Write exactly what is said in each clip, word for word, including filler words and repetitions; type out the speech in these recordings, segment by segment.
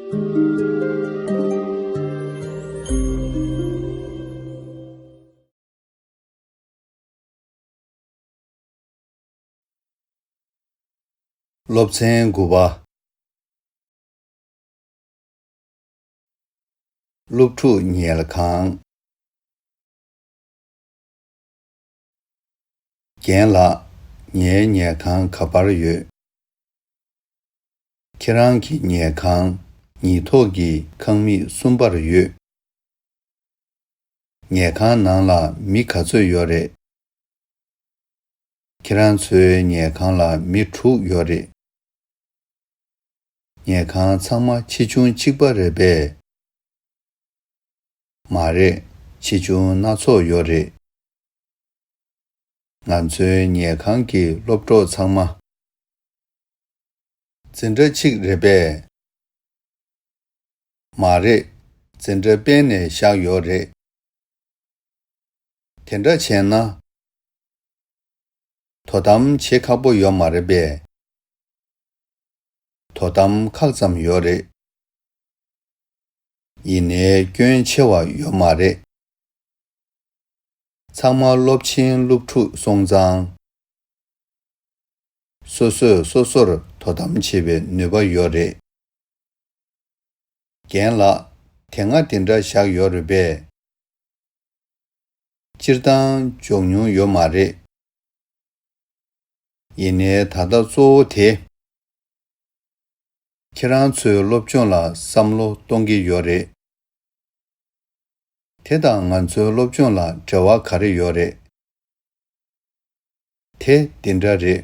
སློབ་ཚན་དགུ་པ། སློབ་ཕྲུག་ཉལ་ཁང་། རྒན་ལགས། ངའི་ཉལ་ཁང་ག་པར་ཡོད། ཁྱེད་རང་གི་ཉལ་ཁང་ཉིས་ཐོག་གི་ཁང་མིག་གསུམ་པར་ཡོད། ཉལ་ཁང་ནང་ལ་མི་ག་ཚོད་ཡོད་རེད། ཁྱེད་རང་ཚོའི་ཉལ་ཁང་ལ་མི་དྲུག་ཡོད་རེད། ཉལ་ཁང་ཚང་མ་ཆེ་ཆུང་གཅིག་པ་རེད་པས། མ་རེད། ཆེ་ཆུང་སྣ་ཚོགས་ཡོད་རེད། ང་ཚོའི་ཉལ་ཁང་གི་སློབ་གྲོགས་ཚང་མ་འཛིན་གྲྭ་གཅིག་རེད་པས། མ་རེད། འཛིན་གྲྭ་དཔེ་ནས་བཞག་ཡོད་རེད། དེ་འདྲ་བྱས་ན། དོ་དམ་བྱེད་ཁག་པོ་ཡོད་མ་རེད་པས། དོ་དམ་ཁག་ཙམ་ཡོད་རེད། ཡིན་ནའི་སྐྱོན་ཆེ་བ་ཡོད་མ་རེད། ཚང་མ་སློབ་ཆེན་སློབ་ཕྲུག་སོང་ཙང་། སོ་སོས་སོ་སོར་དོ་དམ་བྱེད་པའི་ནུས་པ་ཡོད་རེད། རྒན་ལགས། དེ་སྔ་དེ་འདྲ་བཞག་ཡོད་རེད་པས། སྤྱིར་བཏང་འཇོག་མྱོང་ཡོད་མ་རེད། ཡིན་ནའི་ད་ལྟ་གཙོ་བོ་དེ། ཁྱེད་རང་ཚོའི་སློབ་སྦྱོང་ལ་བསམ་བློ་གཏོང་གི་ཡོད་རེད། དེ་དང་ང་ཚོའི་སློབ་སྦྱོང་ལ་འབྲེལ་བ་ག་རེ་ཡོད་རེད། དེ་འདི་འདྲ་རེད།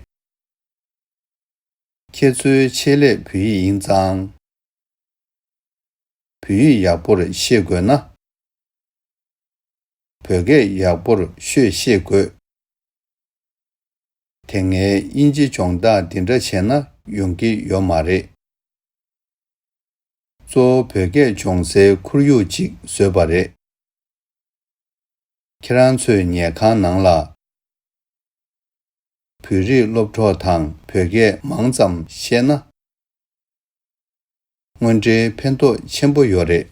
ཁྱེད་ཚོའི་ཆེད་ལས་བོད་ཡིག་ཡིན་ཙང་། བོད་ཡིག་ཡག་པོར་ཤེས་དགོས་ན། བོད་སྐད་ཡག་པོར་ཤོད་ཤེས་དགོས། དེ་སྔའི་དབྱིན་ཇི་སྦྱོང་སྟངས་འདི་འདྲ་བྱས་ན་ཡོང་གི་ཡོད་མ་རེད། གཙོ་བོ་བོད་སྐད་སྦྱོང་སའི་ཁོར་ཡུག་ཅིག་བཟོས་པ་རེད། ཁྱེད་རང་ཚོའི་ཉལ་ཁང་ནང་ལ། བོད་རིགས་སློབ་གྲོགས་དང་བོད་སྐད་མང་ཙམ་བཤད་ན། དངོས་འབྲེལ་ཕན་ཐོགས་ཆེན་པོ་ཡོད་རེད།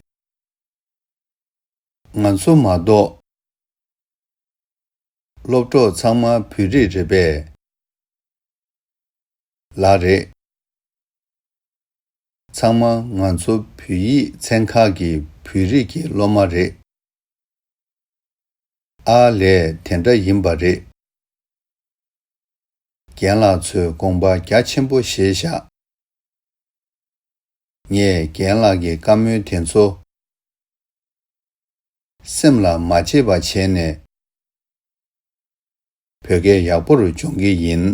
ང་ཚོ་མ་གཏོགས། སློབ་གྲོགས་ཚང་མ་བོད་རིགས་རེད་པས། ལགས་རེད། ཚང་མ་ང་ཚོ་བོད་ཡིག་ཚན་ཁག་གི་བོད་རིགས་ཀྱི་སློབ་མ་རེད། ཨ་ལས་དེ་འདྲ་ཡིན་པ་རེད། རྒན་ལགས་ཚོས་དགོངས་པ་རྒྱ་ཆེན་པོ་བཞེས་བཞག་ངས་རྒན་ལགས་ཀྱི་བཀའ་མོལ་དེ་ཚོ་སེམས་ལ་མ་བརྗེད་པ་བྱས་ནས། བོད་སྐད་ཡག་པོར་སྦྱོང་གི་ཡིན།